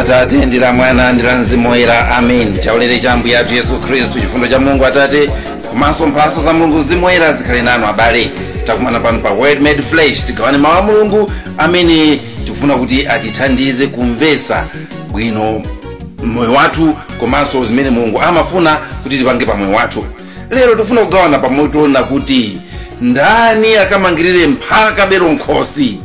Atate ndi la Mwana ndi la Mzimu Woyera, amen. Chaulere cha Ambuye athu Yesu Khristu, chifundo cha Mulungu Atate komanso mphatso za Mulungu Mzimu Woyera zikhale nanu abale. Takumana pano pa Word Made Flesh, tigawane mawu a Mulungu amene tikufuna kuti atithandize kumvesa bwino moyo wathu komanso zimene Mulungu amafuna kuti tipange pa moyo wathu. Lero tifuna kugawana pamutu ona kuti ndani akamangirire mphaka bero nkhosi.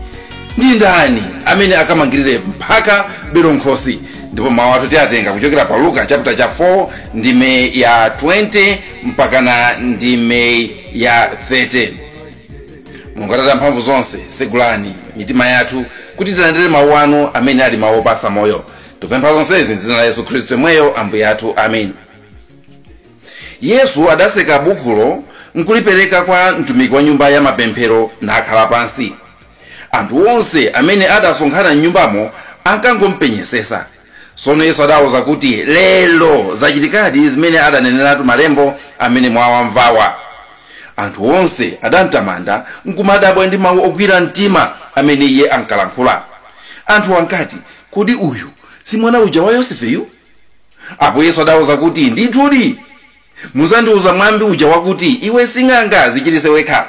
Ndi ndani amene akamangirire mphaka bero nkhosi? Ndipo mawu athu tiatenga kuchokera pa Luka chapter cha 4 ndime ya 20 mpaka na ndime ya 30. Mulungu Atate mphamvu zonse, segulani mitima yathu kuti tilandire mawu anu amene ali mawu opasa moyo. Tupempha zonsezi m'dzina la Yesu Khristu yemweyo Ambuye athu, amen. Yesu adaseka bukulo nkulipereka kwa mtumiki wa nyumba ya mapemphero nakhala pansi. Anthu onse amene adasonkhana m'nyumbamo ankangompenyesesa. Tsono Yesu adawauza kuti, lero zachitikadi zimene adaneneratu malembo amene mwawamvawa. Anthu onse adamtamanda nkumadabwa ndi mawu ogwira mtima amene iye ankalankhula. Anthu ankati, kodi uyu si mwana uja wa Yosefeyu? Apo Yesu adawauza kuti, ndithudi muzandiuza mwambi uja wakuti, iwe sing'anga, zichiritse wekha.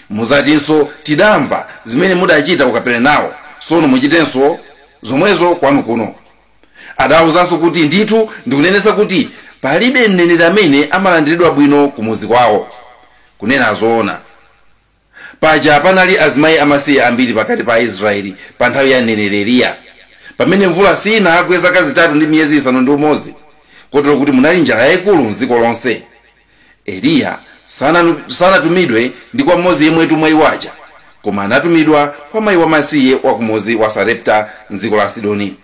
Muzatinso, tidamva zimene mudachita ku Kaperenawo, tsono muchitenso zomwezo kwanu kuno. Adawuzanso kuti, ndithu ndikunenetsa kuti palibe mneneri amene amalandiridwa bwino kumudzi kwawo. Kunena zoona, paja panali azimayi amasiye ambiri pakati pa Aisraeli pa nthawi ya mneneri Eliya, pamene mvula sinagwe zaka 3 ndi miyezi 6, kotero kuti munali njala yayikulu m'dziko lonse. Eliya sanatumidwe ndi kwa mmodzi yemwetu mwa iwo aja, koma anatumidwa kwa mayi wamasiye wa kumudzi wa Sarepta m'dziko la Sidoni.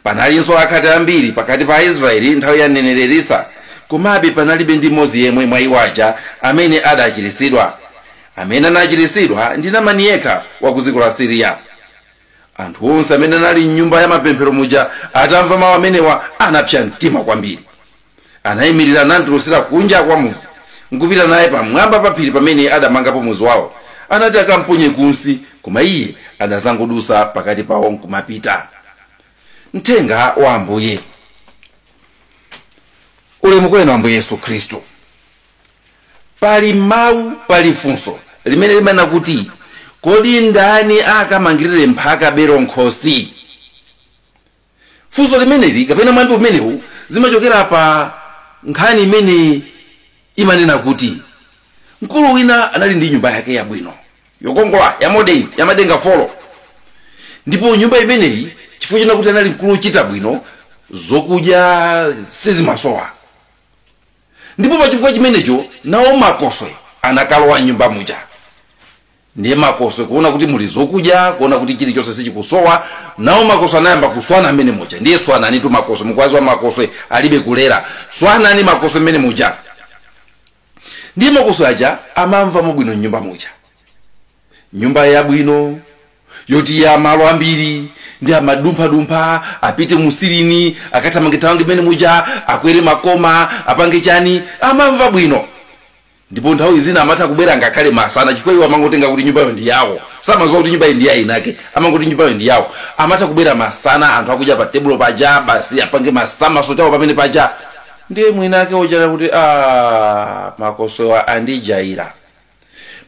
Panalinso akhate ambiri pakati pa Aisraeli nthawi ya mneneri Elisa, komabe panalibe ndi mmodzi yemwe mwa iwo aja amene adachiritsidwa. Amene anachiritsidwa ndi Namani yekha wa ku dziko la Siriya. Anthu onse amene anali m'nyumba ya mapemphero muja atamva mawu amenewa anapsa mtima kwambiri. Anayimirira namtulutsira kunja kwa mudzi, nkupita naye pamwamba pa phiri pamene adamangapo mudzi wawo. Anati akamponye kunsi, koma iye adazangodusa pakati pawo nkumapita. Mthenga wa Ambuye. Ulemu kwenu Ambuye Yesu Khristu. Pali mawu, pali funso limene limanena kuti, kodi ndani akamangirire mphaka bero nkhosi? Funso limeneli kapena mwambi umenewu zimachokera pa nkhani imene imanena kuti mkulu wina anali ndi nyumba yake yabwino yokongola ya modern ya madenga 4, ndipo nyumba imeneyi chifukwa china kuti anali mkulu ochita bwino, zokudya sizimasowa, ndipo pa chifukwa chimenecho nawo makoswe anakalowa nyumba muja. Ndiye makoswe kuona kuti muli zokudya, kuona kuti chilichonse sichikusowa, nawo makoswe anayamba kuswana amene muja. Ndiye swanani tu makoswe, mukwazi wa makoswe alibe kulera, swanani makoswe mmene muja. Ndiye makoswe aja amamva mobwino nyumba muja, nyumba yabwino yoti ya malo ambiri, ndi amadumphadumpha apite musilini akathamangethamange mmene muja, akwere makoma apange chani, amamva bwino. Ndipo nthawi zina amatha kubwera ngakhale masana, chifukwa iwo amangotenga kuti nyumbayo ndi yawo, samadziwa kuti nyumbayo ndi ya inake, amangoti nyumbayo ndi yawo. Amatha kubwera masana anthu akudya pa tebulo paja, basi apange masamaso chawo pamene paja. Ndiye mwinake ochita kuti, makoswewa andijaira,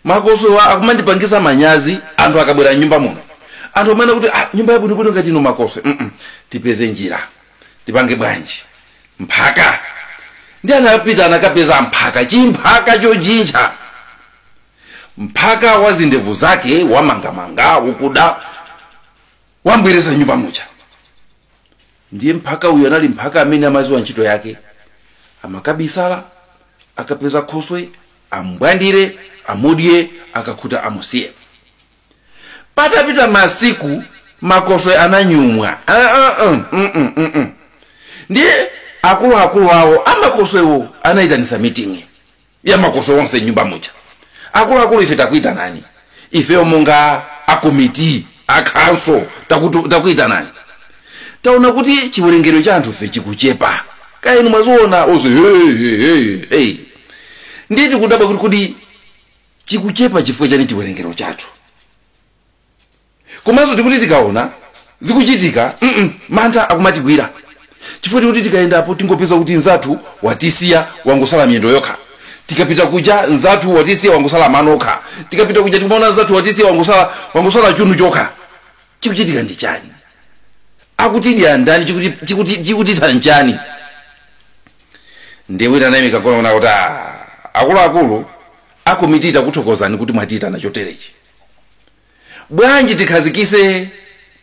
makoswewa akumandipangisa manyazi anthu akabwera nyumba muno, anthu amene kuti, nyumba yabwinobwino ngati ino makoswe, tipeze njira, tipange bwanji mphaka. Ndi anapita anakapeza mphaka, chimphaka chojinja, mphaka wa zindevu zake wamangamanga wokuda, wambwereza nyumba muja. Ndiye mphaka uyu anali mphaka amene amaziwa ntchito yake, amakabisala, akapeza khoswe ambwandire, amudye, akakhuta amusiye. Patapita masiku makoswe ananyumwa. Ndiye akuluakulu awo amakoswewo anayitanisa meeting ya makoswe onse nyumba muja. Akuluakulu, ife takuyitanani, ifeyo monga akomiti akhanso takuyitanani, taona kuti chiwerengero cha anthu ife chikuchepa, kaya inu mwaziona onse, hey, hey, hey, hey. Ndiye tikudabwa kuti chikuchepa chifukwa chani chiwerengero chathu. Komanso tikuti tikaona Zikuchitika mantha akumatigwira chifukwa kuti tikayendapo tingopeza kuti nzathu watisiya wangosala miyendo yokha, tikapita kuja nzathu watisiya wangosala mano okha, tikapita kuja tikumaona nzathu watisiya wangosala chunu chokha. Chikuchitika ndi chani? Akutidya ndani? Chikutitha nchani? Ndiye wina anayimika mkono kuti akuluakulu akomiti takuthokozani kuti mwatiyitana choterechi, bwanji tikhazikise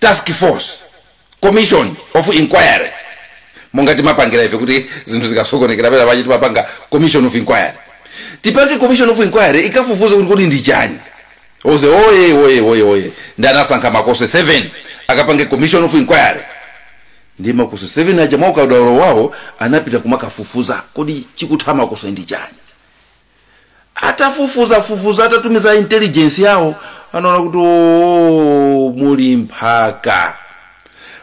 task force, commission of inquiry, monga timapangira ife kuti zinthu zikasokonekera pena pachi timapanga commission of inquiry. Tipange commission of inquiry ikafufuze kuti kodi ndi chani. Oze oye oye oye oye. Ndi anasankha makoswe 7 akapange commission of inquiry. Ndi makoswe 7 aja mwa ukadaulo wawo anapita kumakafufuza kodi chikutha makoswe ndi chani. Atafufuza fufuza, atatumiza intelligence yawo, anaona kuti muli mphaka,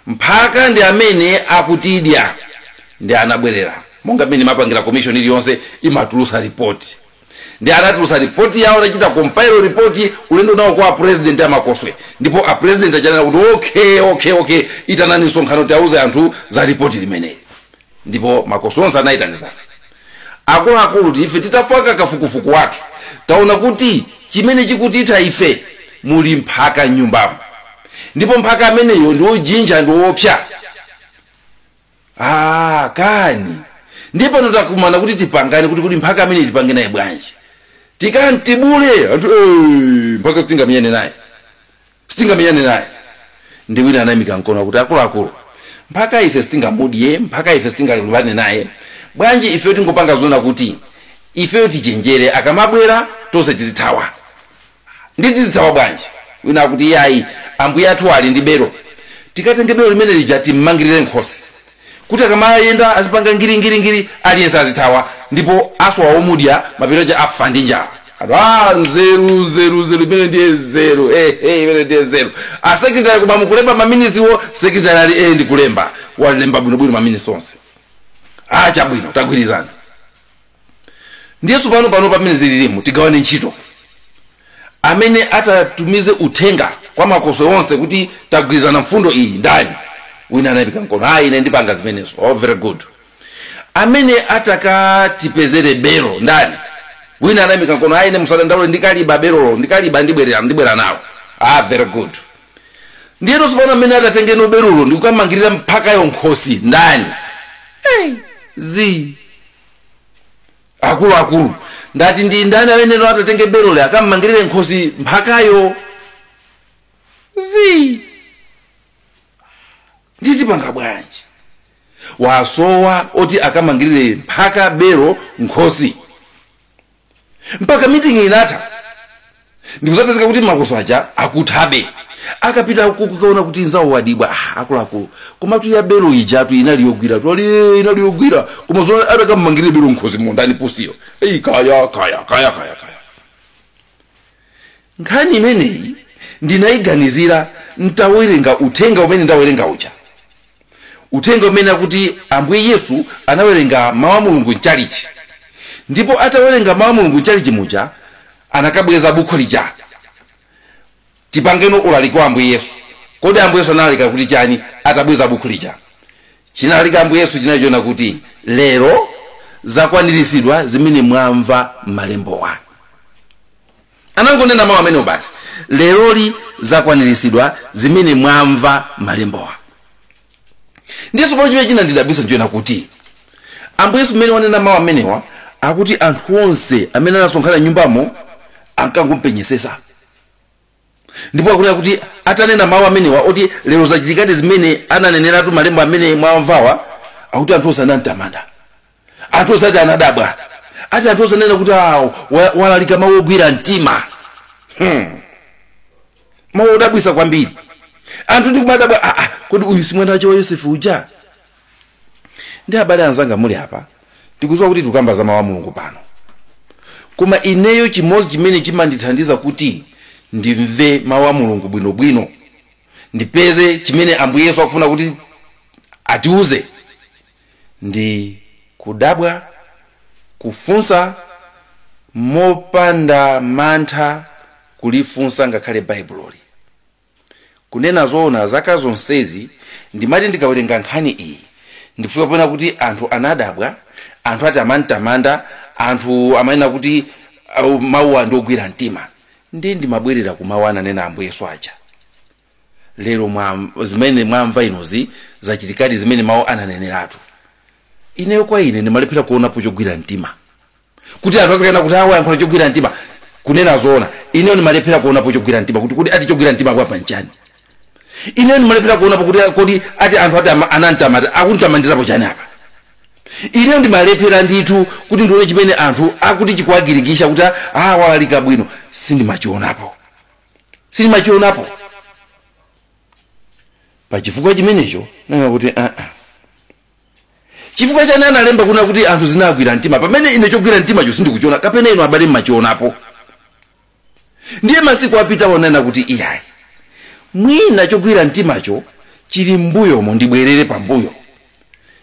mphaka ndi amene akutidya. Ndi anabwerera monga mmene mapangira commission iliyonse imatulusa report. Ndi anatulusa report yawo, anachita compile report, ulendo nawo kwa president amakoswe. Ndipo a president achanena kuti okay, okay, okay, itanani msonkhano tiauze anthu za report limeneli. Ndipo makoswe onse anayitanizana. Akuluakulu, ife titapanga kafukufuku wathu taona kuti chimene chikutitha ife muli mphaka nyumbamo, ndipo mphaka ameneyo ndi wojinja, ndi wopsa. Kani ndipo pano takumana kuti tipangane kuti mphaka amene tipange naye bwanji, tikantibule anthu mphaka sitingamenyane naye, sitingamenyane naye. Ndi wina anayimika mkono kuti akuluakulu, mphaka ife sitingamudye, mphaka ife sitingalubane naye, bwanji ife tingopanga zona kuti ife tichenjere, akamabwera tonse tizithawa. Ndi tizithawa bwanji? Wina akuti yayi, ambuye athu ali ndi bero, tikatenge bero limene lija timmangirire nkhosi kuti akamayenda azipanga ngiri ngiri ngiri, aliyense azithawa, ndipo aswa omudya mapiro aja afa ndi njala. Anthu nzeru nzeru nzeru, imene ndiye nzeru, imene ndiye nzeru. A secretary koma mukulemba maminisiwo? Secretary ali ndikulemba, walemba bwinobwino maminisi onse. Chabwino, tagwirizana. Ndiyesu pano pano pamene zililimu tigawane ntchito. Amene atatumize uthenga kwa makoswe onse kuti tagwirizana mfundo iyi ndani? Wina anayipika mkono, ine ndipanga zimenezo. Oh, very good. Amene atakatipezere bero ndani? Wina anayimika mkono, ine musadandaule, ndikaliba berolo, ndikaliba, ndibwera nalo. Very good. Ndiye tsopano amene atatengeno berolo ndikukamangirira mphakayo nkhosi ndani? Zi akuluakulu, ndati ndi ndani amene atatenge berolo akamangirire nkhosi mphakayo? Zi nditipanga bwanji? Wasowa oti akamangirire mphaka bero nkhosi. Mpaka meeting inatha ndikuzapezeka kuti makoso aja akuthabe. Akapita kukaona kuti nzawo wadibwa, akuluakulu, koma tu ya bero ija tu inali yogwira tu, ali inali yogwira, koma zona atakamangirire bero nkhosi mondani pusiyo. Ei, kaya kaya kaya kaya kaya. Nkhani imeneyi ndinayiganizira ntawerenga uthenga umene ndawerenga uja, uthenga umene akuti Ambuye Yesu anawerenga mawu a Mulungu mchalichi, ndipo atawerenga mawu a Mulungu mchalichi muja anakabweza bukhu lija. Tipangeno ulaliki wa Ambuye Yesu. Kodi Ambuye Yesu analalika kuti chani atabweza bukhu lija? Chinalika Ambuye Yesu chinachona kuti lero zakwaniritsidwa zimene mwamva m'malembowa. Anangonena mawu amenewo basi, leroli zakwaniritsidwa zimene mwamva m'malembowa. Ndiyeso pano chimene chinandidabwitsa nchiona kuti Ambuye Yesu mmene wanena mawu amenewa akuti anthu onse amene anasonkhana nyumbamo ankangompenyesesa, ndipo akunena kuti atanena mawu amenewa oti lero zachitikadi zimene ananeneratu malembo amene mwamvawa, akuti anthu onse anamtamanda, anthu onse ati anadabwa, ati anthu onse ananena kuti walalika mawu ogwira mtima. Mawu odabwitsa kwambiri. Anthu ndi kumadabwa, kodi uyu si mwana wache wa Yosefu uja? Ndi abale anzanga muli apa, tikudziwa kuti tikukamba za mawu a Mulungu pano, koma ineyo chimodzi chimene chimandithandiza kuti ndimve mawu a Mulungu bwinobwino, ndipeze chimene Ambuye Yesu akufuna kuti atiuze, ndi kudabwa, kufunsa mopanda mantha, kulifunsa ngakhale Baibuloli. Kunena zoona, zaka zonsezi ndimati ndikawerenga nkhani iyi ndifika pena kuti anthu anadabwa, anthu ati amantamanda, anthu amanena kuti mawuwa ndi ogwira mtima. Ndi ndimabwerera ku mawu ananena Ambuye Yesu aja. Lero zimene mwamva inozi zachitikadi, zimene mawu ananeneratu. Ineyo kwa ine ndimalephera kuonapo chogwira mtima, kuti anthu azikana kuti awa yankhula chogwira mtima. Kunena zoona, ineyo ndimalephera kuonapo chogwira mtima, kuti ati chogwira mtima kwa panchani. Ineyo ndimalephera kuonapo kuti kodi ati anthu ati anantamanda, akuntamandirapo chani apa. Ineyo ndimalephera ndithu kuti ndione chimene anthu akuti chikuwagirikisha kuti walalika bwino. Sindimachionapo, sindimachionapo. Pachifukwa chimenecho nanga kuti chifukwa chani analemba kuna kuti anthu zinagwira mtima, pamene ine chogwira mtimacho sindikuchiona, kapena inu abale mmachionapo? Ndiye masiku apita onena kuti iyayi, mwina chogwira mtimacho chili mbuyomo, ndibwerere pambuyo.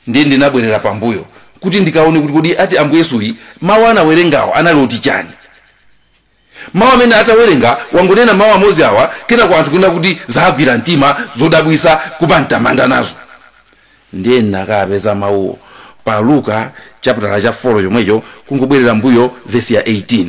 Ndiye ndinabwerera pambuyo kuti ndikaone kuti kodi ati Ambuye Yesuyi mawu anawerengawo anali oti chani. Mawu amene atawerenga, wangonena mawu amodzi awa, kenako anthu kunena kuti zagwira mtima, zodabwisa, kupamtamanda nazo. Ndiye nakapeza mawuwo pa Luka chapter cha 4 chomwecho, kungobwerera mbuyo vesi ya 18,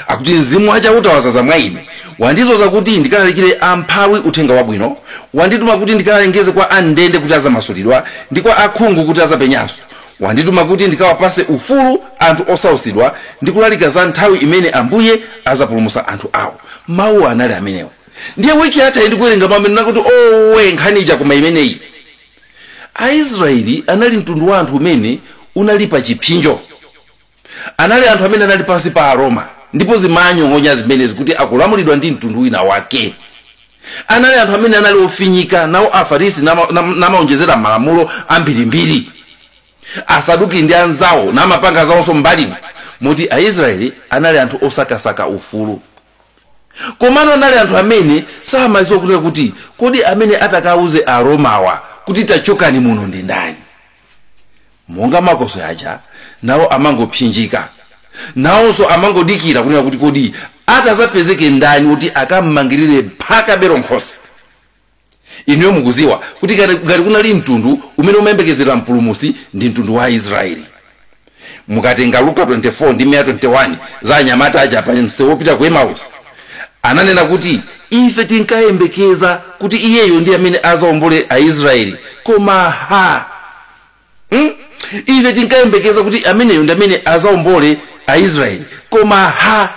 akuti mzimu wachauta wazaza mwa ine, wandizoza kuti ndikalalikire amphawi uthenga wabwino, wandituma kuti ndikalengeze kwa andende kuti azamasulidwa, ndi kwa akhungu kuti azapenyanso, wandituma kuti ndikawapase ufulu anthu osausidwa, ndi kulalika za nthawi imene Ambuye azapulumutsa anthu awo. Mawu anali amenewo. Ndiye wiki yatha ndikuwerenga mawu amene nakuti owe, nkhani ija koma imeneyi. Aisraeli anali mtundu wa anthu umene unali pa chipsinjo. Anali anthu amene anali pansi pa Aroma, ndipo zimanyong'onya zimenezi kuti akulamulidwa ndi mtundu wina wake. Anali anthu amene anali ofinyika nawo Afarisi namaonjezera malamulo ambirimbiri, Asaduki ndi anzawo namapanga zawonso mbali. Moti Aisraeli anali anthu osakasaka ufulu, komano anali anthu amene samadziwa kunena kuti kodi amene atakauze Aromawa kuti tachokani muno ndi ndani. Monga makoso aja nawo amangopsinjika, nawonso amangodikira kunena kuti kodi atazapezeke ndani kuti akammangirire mphaka bero nkhosi. Inuyo mukuziwa kuti ngati kunali mtundu umene umayembekezera mpulumusi ndi mtundu wa Israeli. Mukatenga Luka 24 ndi 121 za anyamata aja pa msewu wopita ku Emmaus, ananena kuti ife tinkayembekeza kuti iyeyo ndi amene azaombole Aisraeli, koma ha Ife tinkayembekeza kuti ameneyo ndi amene azaombole Aisraeli, koma ha.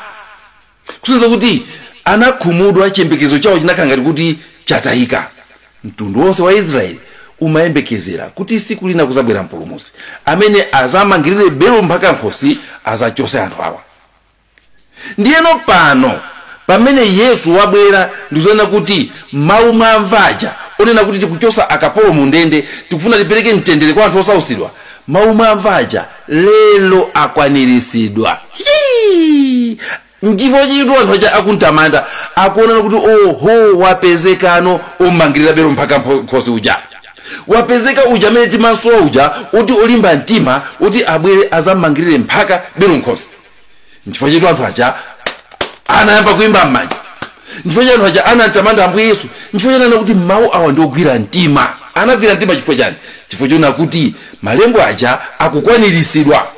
Kusonyeza kuti anakhumudwa, chiyembekezo chawo chinakhala ngati kuti chatayika. Mtundu wonse wa Israeli umayembekezera kuti siku lina kuzabwera mpulumusi amene azamangirire belo mpaka nkhosi, azachose anthu awa. Ndiyeno pano pamene Yesu wabwera, ndikuzonena kuti mawu mwamvaja onena kuti tikuchosa akapolo mu ndende, tikufuna tipereke mtendere kwa anthu osausidwa, mawu mwamvaja lero akwaniritsidwa. Nchifukwa chitu anthu aja akuntamanda, akuonana kuti oho, wapezekano omangirira belo mpaka nkhosi uja, wapezeka uja amene timasowa uja, uti olimba mtima uti abwere azamangirire mphaka belo nkhosi. Nchifukwa chitu anthu aja anayamba kuimba m'manja, nchifukwa cha anthu aja anatamanda Ambuye Yesu, nchifukwa chanena kuti mawu awa ndi ogwira mtima. Anagwira mtima chifukwa chani? Chifukwa chona kuti malembo aja akukwaniritsidwa.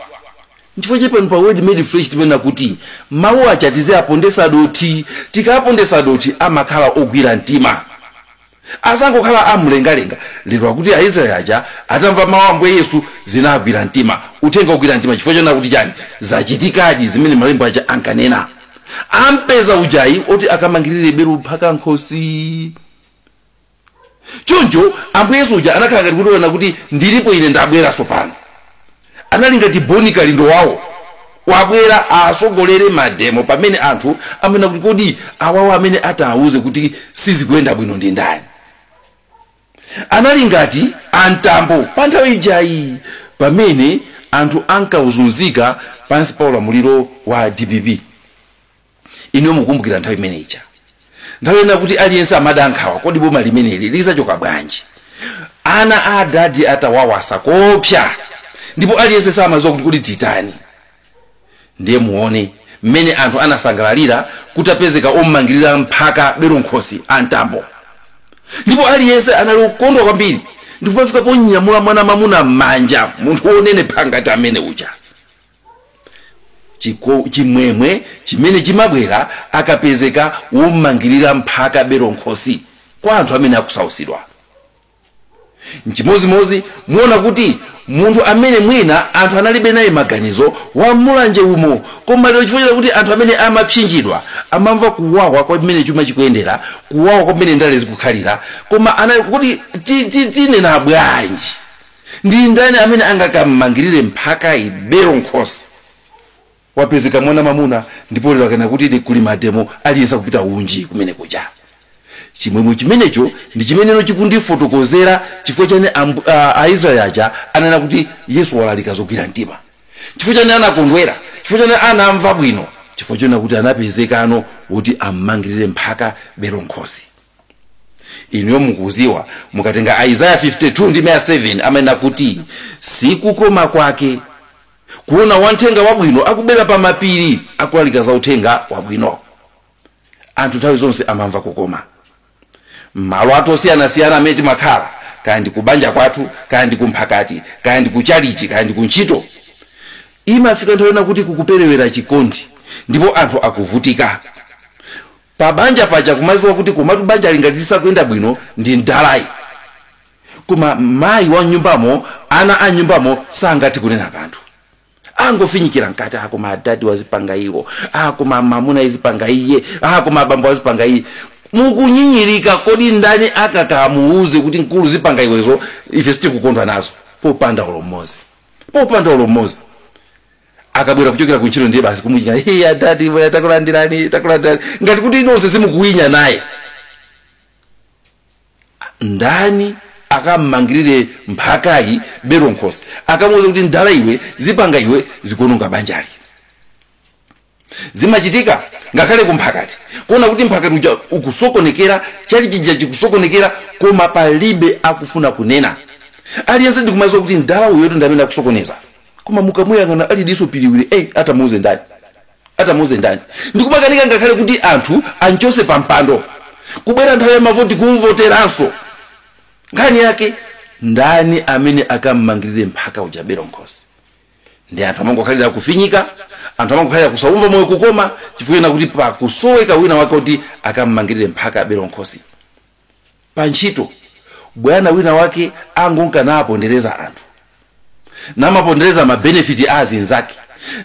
Nchifukwa chepano pa Word Made Flesh timanena kuti mawu aja tiziapondesa dothi. Tikapondesa dothi amakhala ogwira mtima, asangokhala amlengalenga. Lero akuti Aisraeli aja atamva mawu a Ambuye Yesu zinagwira mtima, uthenga ogwira mtima. Chifukwa chona kuti chani? Zachitikadi zimene malembo aja ankanena. Ampeza ujayi oti akamangirire belu mpaka nkhosi. Choncho Ambuye Yesu uja anakhala ngati kuti ona kuti ndilipo ine, ndabweranso pano. Anali ngati Boni Kalindo wawo, wabwera asogolere mademo pamene anthu amene kuti kodi awawo amene atawuze kuti sizikuyenda bwino ndi ndani. Anali ngati antambo pa nthawi ijayi pamene anthu ankauzunzika pansi pa ulamuliro wa DPP. Inu mukumbukira nthawi imene ija, nthawi ina kuti aliyense amada nkhawa, kodi boma limeneli lizachoka bwanji? Ana a adadi atawawasa kopsa, ndipo aliyense samadziwa kuti kodi titani. Ndiye muone Mmene anthu anasangalalira kutapezeka ommangirira mphaka bero nkhosi antambo, ndipo aliyense anali kukondwa kwambiri ndikupafika ponyamula mwana mamuna m'manja, munthu wonene phangati amene uja. Chimwemwe chimene chimabwera akapezeka wommangirira mphaka bero nkhosi kwa anthu amene akusausidwa. Nchimozimozi muona kuti munthu amene mwina anthu analibe naye maganizo wamulanje umo, koma lero chifukwa kuti anthu amene amapsinjidwa amamva kuwawa kwa mmene chuma chikuyendera, kuwawa kwa mmene ndale zikukhalira, koma kuti tinena bwanji, ndi ndani amene angakamangirire mphaka ibero nkhosi? Wapezeka mwana mamuna, ndipo lero akana kuti kuli mademo, aliyense kupita unji kumene kuja. Chimwemwe chimenecho ndi chimeneno chikundifotokozera chifukwa chani Aisraeli aja anena kuti Yesu walalika zogwira mtima, chifukwa chani anakondwera, chifukwa chani anamva bwino, chifukwa chani kuti anapezekano kuti ammangirire mphaka bero nkhosi. Inuyo mukuziwa, mukatenga Isaiah 52 ndi 7 amanena kuti sikukoma kwake kuona wanthenga wabwino akubera pa mapiri akulalika za uthenga wabwino. Anthu nthawi zonse amamva kukoma malo athu osiyanasiyana amene timakhala, kaya ndi kubanja kwathu, kaya ndi kumphakati, kaya ndi kuchalichi, kaya ndi kuntchito, imafika nthawi yona kuti kukuperewera chikondi ndipo anthu akuvutika pabanja paja, kumaziwa kuti komatu banja lingati lisakuyenda bwino ndi ndalayi, koma mayi wa nyumbamo, ana a nyumbamo sangathe kunena kanthu, angofinyikira mkati, akoma adadi wazipanga iwo, akoma mamuna izipanga iye, akoma abambo wazipanga iye. Mukunyinyirika, kodi ndani akakamuuze kuti mkulu zipanga iwezo, ife sitikukondwa nazo? Popanda ulomozi, popanda ulomozi. Akabwera kuchokera kuntchito ndiye basi kumuchita, hey adadi bwana, takulandirani, takulandirani, ngati kuti inonse simukuwinya naye. Ndani akammangirire mphakayi bero nkhosi, akamuuze kuti ndala iwe zipanga iwe zikuononga banjali? Zimachitika ngakhale kumphakati, kuona kuti mphakati uja ukusokonekera, chali chija chikusokonekera, koma palibe akufuna kunena. Aliyense ndikumaziwa kuti ndala uyotu ndi amene akusokoneza, koma mukamuyang'ana ali diso piriwiri, atamuuze ndani? Atamuuze ndani? Ndikumakanika ngakhale kuti anthu anchose pampando, kubwera nthawi ya mavoti kumvoteranso. Nkhani yake ndani amene akammangirire mphaka uja bero nkhosi? Ndi anthu amangokhalira kufinyika, anthu amangokhalira kusaumva moyo kukoma, chifukwa kuti pakusoweka wina wake kuti akammangirire mphaka bero nkhosi. Pa ntchito bwana wina wake angonka napondereza anthu, namapondereza mabenefit a azinzake,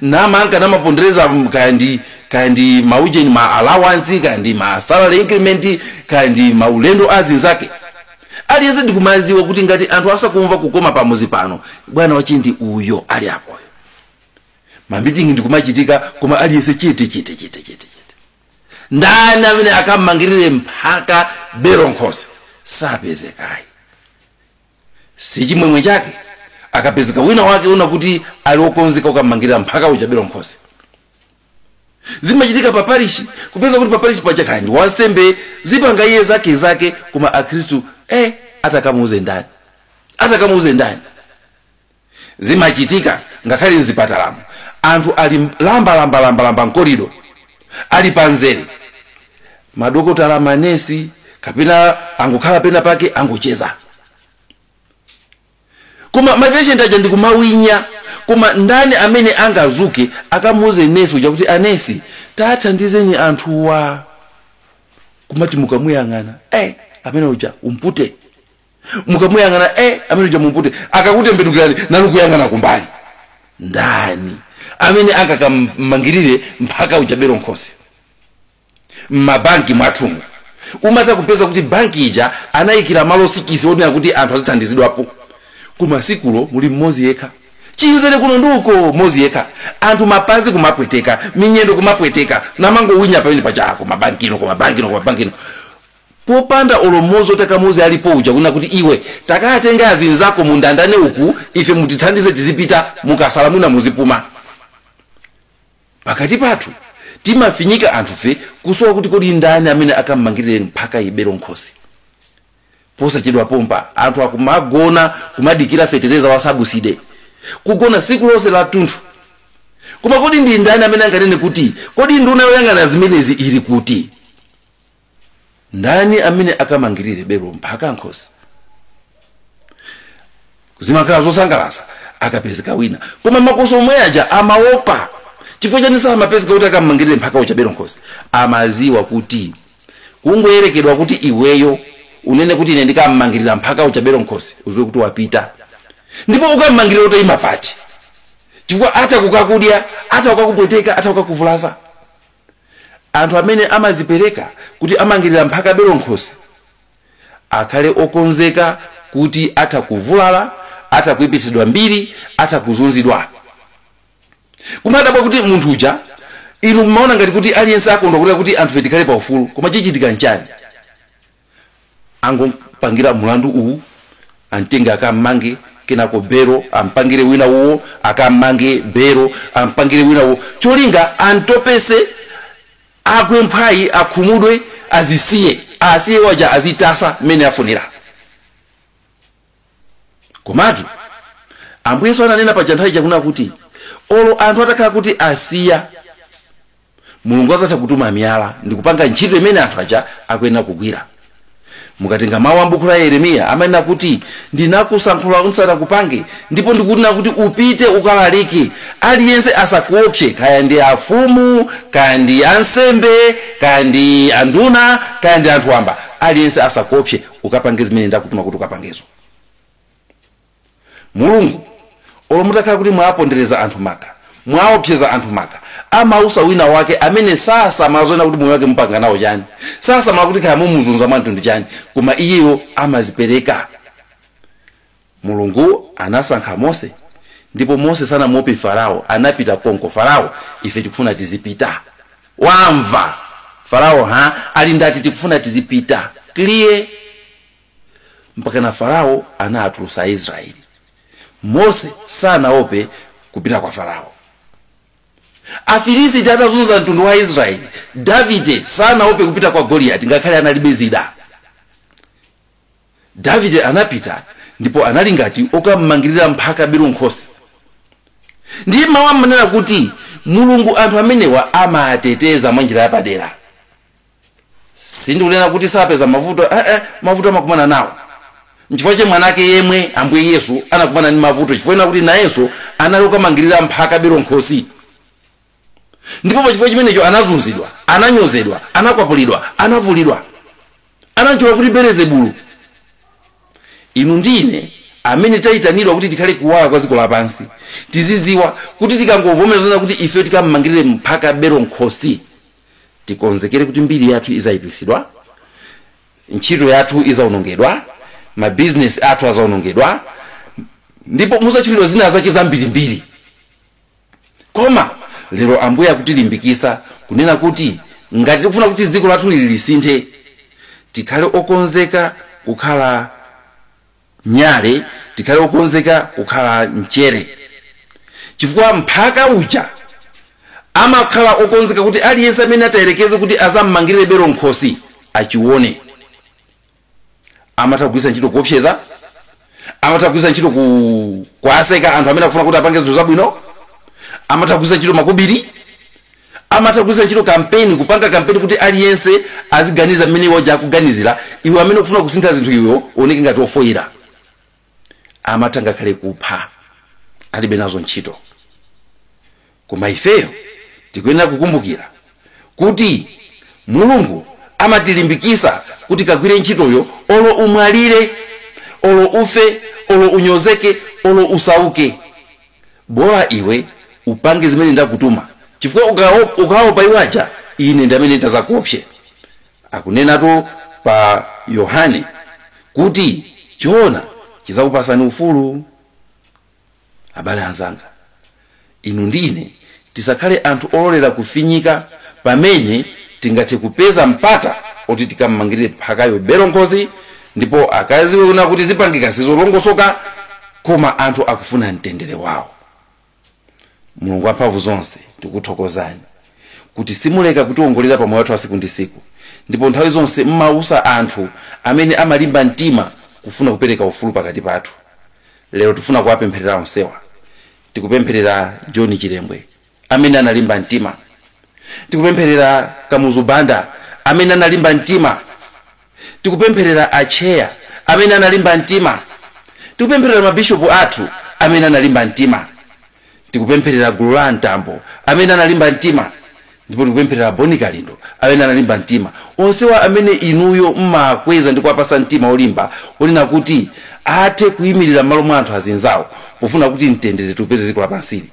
namanka namapondereza kaya ndi maujeni ma allowance, kaya ndi ma salary increment, kaya ndi maulendo a azinzake. Aliyense ndikumaziwa kuti ngati anthu asakumva kukoma pamuzi pano, bwana wachindi uyo ali apoyo. Mamitingi ndikumachitika, koma aliyense chete chete chete chete chete. Ndani amene akammangirire mphaka bero nkhosi? Sapezekayi. Si chimwemwe chake akapezeka wina wake una kuti ali wokonzeka ukammangirira mphaka uja bero nkhosi. Zimachitika pa parishi, kupeza kuti pa parishi paja kaya ndi wansembe zipanga iye zake zake, koma akhristu atakamuuze ndani? Atakamuuze ndani? Zimachitika ngakhale mzipatalamo, anthu ali lamba lamba lamba lamba mkorido, ali panzere, madokotala, manesi kapena angokhala pena pake angocheza, koma mapatient aja ndikumawinya. Koma ndani amene angazuke akamuuze nesi uja kuti anesi tathandizeni anthuwa? Kumati mukamuyang'ana amene uja umpute, mukamuyang'ana amene uja mumpute, akakutembenukirani nanu kuyang'ana kumbali. Ndani amene angakamangirire mphaka uja bero nkhosi? Mmabanki mwathumu umatha kupeza kuti banki ija anayikira malo sikisi onena kuti anthu azithandizidwapo, koma sikulo muli mmodzi yekha, chinzere kuno nduko mmodzi yekha, anthu mapazi kumapweteka, minyendo kumapweteka, namangowinya pamene pachako mabankino kumabankino kumabankino, popanda ulomozo takamuzi alipo uja kuna kuti iwe takatenga azinzako mundandane uku, ife mutithandize tizipita, mukasala mwina muzipuma. Pakati pathu timafinyika anthufe kusowa kuti kodi ndani amene akammangirire mphaka ibero nkhosi? Posachedwa pompa anthu akumagona kumadikira fetereza wa sabuside, kugona siku lonse la tunthu, Koma kodi ndi ndani amene anganene kuti kodi nduna yoyang'ana zimenezi ili kuti? Ndani amene akamangirire belo mphaka nkhosi? Zimakhala zosangalatsa akapezeka wina, koma makoso omwe aja amaopa. Chifukwa chani samapezeka kuti akamangirire mphaka uja belo nkhosi? Amaziwa kuti kungoyerekedwa kuti iweyo unene kuti ine ndikamangirira mphaka uja belo nkhosi, uziwe kuti wapita. Ndipo ukamangirira utayima pati, chifukwa atha kukakudya, atha kukakupweteka, atha kukakuvulaza. Anthu amene amazipereka kuti amangirira mphaka belo nkhosi akhale okonzeka kuti atha kuvulala, atha kuyipitsidwa mbiri, atha kuzunzidwa. Kumadabwa kuti munthu uja, inu mumaona ngati kuti aliyense akondwa kuti anthu tikhale pa ufulu, koma chichitika nchani? Angopangira mulandu uwu, amtenge akammange, kenako bero ampangire wina uwo, akammange bero ampangire wina uwo, cholinga antopese, agwe mphwayi, akhumudwe, azisiye, asiye waja azitasa mmene afunira. Komatu Ambuye Yesu ananena paja nthawi chakuna kuti olo anthu atakhala kuti asiya, Mulungu azatha kutuma miyala ndikupanga ntchito imene anthu aja akuyenera kugwira. Mukatenga mawu a m'buku la Yeremiya amanena kuti ndinakusankhula usanakupange, ndipo ndikunena kuti upite ukalalike, aliyense asakuopse, kaya ndi afumu, kaya ndi ansembe, kaya ndi anduna, kaya ndi anthu wamba, aliyense asakuopse, ukapange zimene ndakutuma kuti ukapangezo. Mulungu olo mutakhala kuti mwapondereza anthu maka, mwaopseza anthu maka, amausa wina wake amene sasamala zoona kuti moyo wake mupanga nawo chani, sasamala kuti kaya mumuzunza mwa mtundu chani, koma iyeyo amazipereka. Mulungu anasankha Mose, ndipo Mose sanamuope Farao, anapita konko. Farao, ife tikufuna tizipita. Wamva Farao ha ali ndati tikufuna tizipita, clear. Mpaka na Farao anatulutsa Israeli. Mose sanaope kupita kwa Farao. Afilisti atazunza mtundu wa Israeli, Davide sanaope kupita kwa Goliati ngakhale analibe zida. Davide anapita ndipo anali ngati okammangirira mphaka belo nkhosi. Ndiye mawu amanena kuti Mulungu anthu amenewa amateteza mwa njira yapadera. Sindikunena kuti sapeza mavuto, mavuto amakumana nawo. Nchifukwa che mwanake yemwe Ambuye Yesu anakumana ndi mavuto, chifukwa kuti nayenso anali okamangirira mphaka belo nkhosi. Ndipo pa chifukwa chimenecho anazunzidwa, ananyozedwa, anakwapulidwa, anavulidwa, anatchula kuti Belezebulu. Inu ndine amene tayitanidwa kuti tikhale kuwala kwa dziko lapansi, tizidziwa kuti tikangovomerezana kuti ife tikamangirire mphaka belo nkhosi, tikonzekere kuti mbiri yathu izayipitsidwa, ntchito yathu izawonongedwa, mabizinesi athu azawonongedwa, ndipo muzachitidwa zina zake zambirimbiri. Koma lero Ambuye akutilimbikitsa kunena kuti ngati tikufuna kuti dziko lathu lili lisinthe, tikhale okonzeka kukhala nyale, tikhale okonzeka kukhala mchere. Chifukwa mphaka uja amakhala okonzeka kuti aliyense amene atayerekeze kuti azammangirire belo nkhosi achione. Amatha kugwiritsa ntchito kuopseza, amatha kugwiritsa ntchito kuaseka anthu amene akufuna kuti apange zinthu zabwino, amatha kugwiritsa ntchito makobiri, amatha kugwiritsa ntchito kampeni, kupanga kampeni kuti aliyense aziganiza mmene iwo akuganizira. Iwe amene ukufuna kusintha zinthu iwe uoneke ngati ofoyera. Amatha ngakhale kupha, alibe nazo ntchito. Koma ifeyo tikuyenera kukumbukira kuti Mulungu amatilimbikitsa kuti kagwire ntchitoyo, olo umwalire, olo ufe, olo unyozeke, olo usauke, bora iwe upange zimene ndakutuma. Chifukwa ukaopa iwaja, ine ndi amene ndidzakuopse. Akunenatu pa Yohane kuti choona chidzakupasani ufulu. Abale anzanga, inu ndine tisakhale anthu ololera kufinyika pamene tingathe kupeza mpata oti tikammangirire mphakayo belo nkhosi, ndipo akaziwe kuna kuti zipangika sizolongosoka, koma anthu akufuna mtendere wawo. Mulungu wamphamvu zonse, tikuthokozani kuti simuleka kutiwongolera pamoyo wathu wa siku ndi siku, ndipo nthawi zonse mmausa anthu amene amalimba mtima kufuna kupereka ufulu pakati pathu. Lero tifuna kuwapempherera onsewa. Tikupempherera John Chilembwe amene analimba mtima. Tikupempherera Kamuzu Banda amene analimba mtima. Tikupempherera Acheya amene analimba mtima. Tikupempherera mabishopu athu amene analimba mtima. Tikupempherera gulu la Mtambo amene analimba mtima. Ndipo tikupempherera Boni Kalindo amene analimba mtima. Onsewa amene inuyo mmakweza ndi kuwapasa mtima olimba, onena kuti athe kuyimirira m'malo mwa anthu azinzawo pofuna kuti mtendere tiupeze dziko lapansili.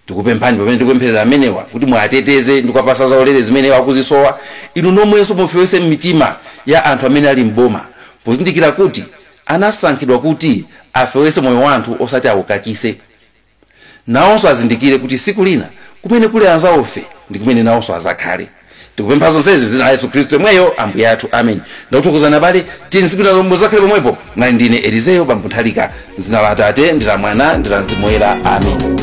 Tikupemphani pamene tikupempherera amenewa kuti mwateteze ndi kuwapasa zaulere zimene akuzisowa, inu nomwenso mufewese m'mitima ya anthu amene ali mboma, pozindikira kuti anasankhidwa kuti afewese moyo wa anthu osati awukakise. Nawonso azindikire kuti siku lina kumene kuli anzawofe ndi kumene nawonso azakhale. Tikupempha zonsezi zina la Yesu Khristu yemweyo Ambuye athu, amen. Ndakuthokozani abale, tiyeni siku lina muzakhale pomwepo. Nali ndine Elizeyo Bambo Nthalika. Zina la Atate ndi la Mwana ndi la Mzimu Woyera, amen.